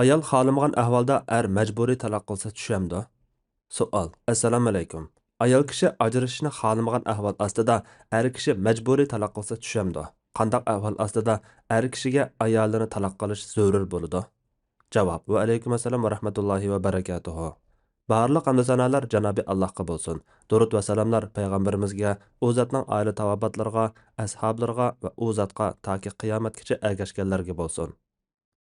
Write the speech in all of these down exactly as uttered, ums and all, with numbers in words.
ئايال خالىمىغان ئەھۋالدا ئەر مەجبۇرىي تالاق قىلسا چۈشەمدۇ؟ سوئال. ئەسسالامۇئەلەيكۇم. ئايال كىشى ئاجرىشىشنى خالىمىغان ئەھۋال ئاستىدا ئەر كىشى مەجبۇرىي تالاق قىلسا چۈشەمدۇ؟ قانداق ئەھۋال ئاستىدا ئەر كىشىگە ئايالىنى تالاق قىلىش زۆرۈر بولىدۇ؟ جاۋاب. ۋەئەلەيكۇم ئەسسالام ۋە رەھمەتۇللاھى ۋە بەرەكاتۇھۇ. بارلىق ھەمدۇ سانالار جانابى ئاللاھقا بولسۇن. دۇرۇت ۋە سالاملار پەيغەمبىرىمىزگە، ئۇ زاتنىڭ ئائىلە تاۋابىئاتلىرىغا، ئەسھابلىرىغا ۋە ئۇ زاتقا تاكى قىيامەتكىچە ئەگەشكەنلەرگە بولسۇن.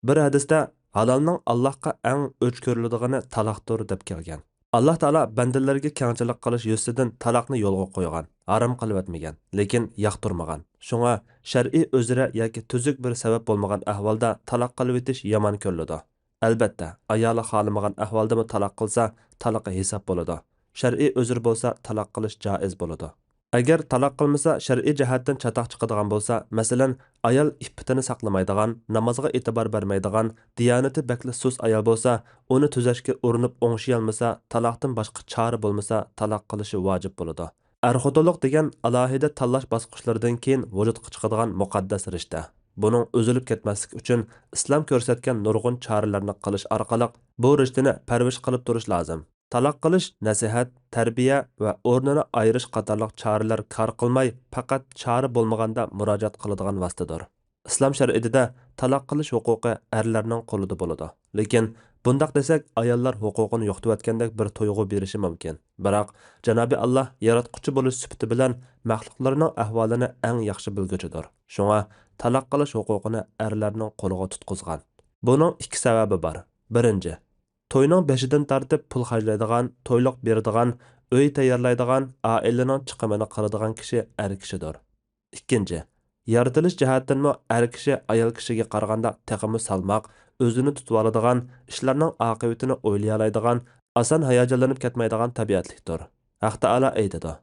بىر ھەدىستە، ھالالنىڭ ئاللاھقا ئەڭ ئۆچ كۆرۈلىدىغىنى تالاقتۇر، دەپ كەلگەن. ئاللاھ تائالا بەندىلەرگە كەڭچىلىك قىلىش يۈزىسىدىن تالاقنى يولغا قويغان، ھارام قىلىۋەتمىگەن، لېكىن ياقتۇرمىغان. شۇڭا شەرئىي ئۆزرە ياكى تۈزۈك بىر سەۋەب بولمىغان ئەھۋالدا تالاق قىلىۋېتىش يامان كۆرۈلىدۇ. ئەلبەتتە، ئايالى خالىمىغان ئەھۋالدىمۇ تالاق قىلسا، تالاقى ھېساب بولىدۇ. شەرئىي ئۆزرى بولسا، تالاق قىلىش جائىز بولىدۇ. ئەگەر تالاق قىلمىسا، شەرئىي جەھەتتىن چاتاق چىقىدىغان بولسا، مەسىلەن، ئايال ئىپپىتىنى ساقلىمايدىغان، نامازغا ئېتىبار بەرمەيدىغان، دىيانىتى بەكلا سۇس ئايال بولسا، ئۇنى تۈزەشكە ئۇرۇنۇپ ئوڭشىيالمىسا، تالاقتىن باشقا چارە بولمىسا، تالاق قىلىشى ۋاجىپ بولىدۇ. ئەر-خوتۇنلۇق دېگەن ئالاھىدە تاللاش باسقۇچلىرىدىن كېيىن ۋۇجۇدقا چىقىدىغان مۇقەددەس رىشتە. بۇنىڭ ئۈزۈلۈپ كەتمەسلىكى ئۈچۈن ئىسلام كۆرسەتكەن نۇرغۇن چارىلەرنى قىلىش ئارقىلىق بۇ رىشتىنى پەرۋىش قىلىپ تۇرۇش لازىم. تالاق قىلىش نەسىھەت، تەربىيە ۋە ئورنىنى ئايرىش قاتارلىق چارىلەر كار قىلماي، پەقەت چارە بولمىغاندا مۇراجىئەت قىلىدىغان ۋاسىتىدۇر. ئىسلام شەرىئىتىدە تالاق قىلىش ھوقۇقى ئەرلەرنىڭ قولىدا بولىدۇ. لېكىن بۇنداق دېسەك، ئاياللار ھوقۇقىنى يوقىتىۋەتكەندەك بىر تۇيغۇ بېرىشى مۇمكىن. بىراق، جانابى ئاللاھ ياراتقۇچى بولۇش سۈپىتى بىلەن مەخلۇقلىرىنىڭ ئەھۋالىنى ئەڭ ياخشى بىلگۈچىدۇر. شۇڭا تالاق قىلىش ھوقۇقىنى ئەرلەرنىڭ قولىغا تۇتقۇزغان. بۇنىڭ ئىككى سەۋەبى بار. بىرىنچى، توينىڭ بېشىدىن تارتىپ پۇل خەجلەيدىغان، تويلۇق بېرىدىغان، ئۆي تەييارلايدىغان، ئائىلىنىڭ چىقىمىنى قىلىدىغان كىشى ئەر كىشىدۇر. ئىككىنچى، يارىتىلىش جەھەتتىنمۇ ئەر كىشى ئايال كىشىگە قارىغاندا تېخىمۇ سالماق، ئۆزىنى تۇتۇۋالىدىغان، ئىشلارنىڭ ئاقىۋىتىنى ئويلىيالايدىغان، ئاسان ھاياجانلىنىپ كەتمەيدىغان تەبىئەتلىكتۇر. ھەق تائالا ئېيتىدۇ،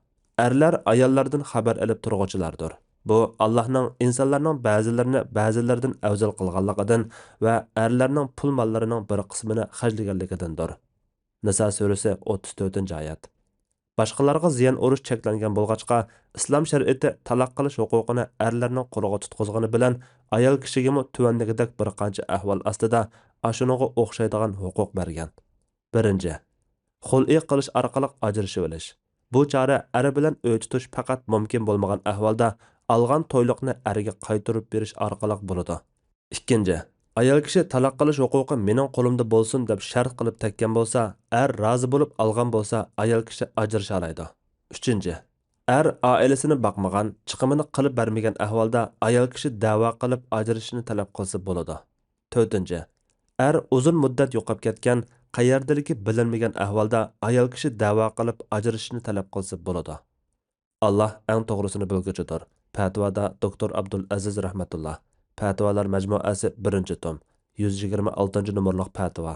ئەرلەر ئاياللاردىن خەۋەر ئېلىپ تۇرغۇچىلاردۇر. بۇ ئاللاھنىڭ ئىنسانلارنىڭ بەزىلىرىنى بەزىلىرىدىن ئەۋزەل قىلغانلىقىدىن ۋە ئەرلەرنىڭ پۇل ماللىرىنىڭ بىر قىسمىنى خەجلىگەنلىكىدىندۇر. نىسا سۈرىسى، ئوتتۇز تۆتىنچى ئايەت. باشقىلارغا زىيان ئۇرۇش چەكلەنگەن بولغاچقا، ئىسلام شەرىئىتى تالاق قىلىش ھوقۇقىنى ئەرلەرنىڭ قولىغا تۇتقۇزغىنى بىلەن ئايال كىشىگىمۇ تۆۋەندىكىدەك بىر قانچە ئەھۋال ئاستىدا ئاشۇنىڭغا ئوخشايدىغان ھوقۇق بەرگەن. بىرىنچى، خۇلئى قىلىش ئارقىلىق ئاجرىشىۋېلىش. بۇ چارە ئەر بىلەن ئۆي تۇتۇش پەقەت مۇمكىن بولمىغان ئەھۋالدا ئالغان تويلۇقنى ئەرگە قايتۇرۇپ بېرىش ئارقىلىق بولىدۇ. ئىككىنچى، ئايال كىشى تالاق قىلىش ھوقۇقى مېنىڭ قولۇمدا بولسۇن دەپ شەرت قىلىپ تەگكەن بولسا، ئەر رازى بولۇپ ئالغان بولسا، ئايال كىشى ئاجرىشالايدۇ. ئۈچىنچى، ئەر ئائىلىسىنى باقمىغان، چىقىمىنى قىلىپ بەرمىگەن ئەھۋالدا ئايال كىشى دەۋا قىلىپ ئاجرىشىشنى تەلەپ قىلسا بولىدۇ. تۆتىنچى، ئەر ئۇزۇن مۇددەت يوقاپ كەتكەن، قەيەردىلىكى بىلىنمىگەن ئەھۋالدا ئايال كىشى دەۋا قىلىپ ئاجرىشىشنى تەلەپ قىلسا بولىدۇ. ئاللاھ ئەڭ توغرىسىنى بىلگۈچىدۇر. پەتىۋادا دوكتور ئابدۇل ئەزىز رەھمەتۇللا. پەتىۋالار مەجمۇئەسى، بىرىنچى توم، يۈز يىگىرمە ئالتىنچى نومۇرلۇق پەتىۋا.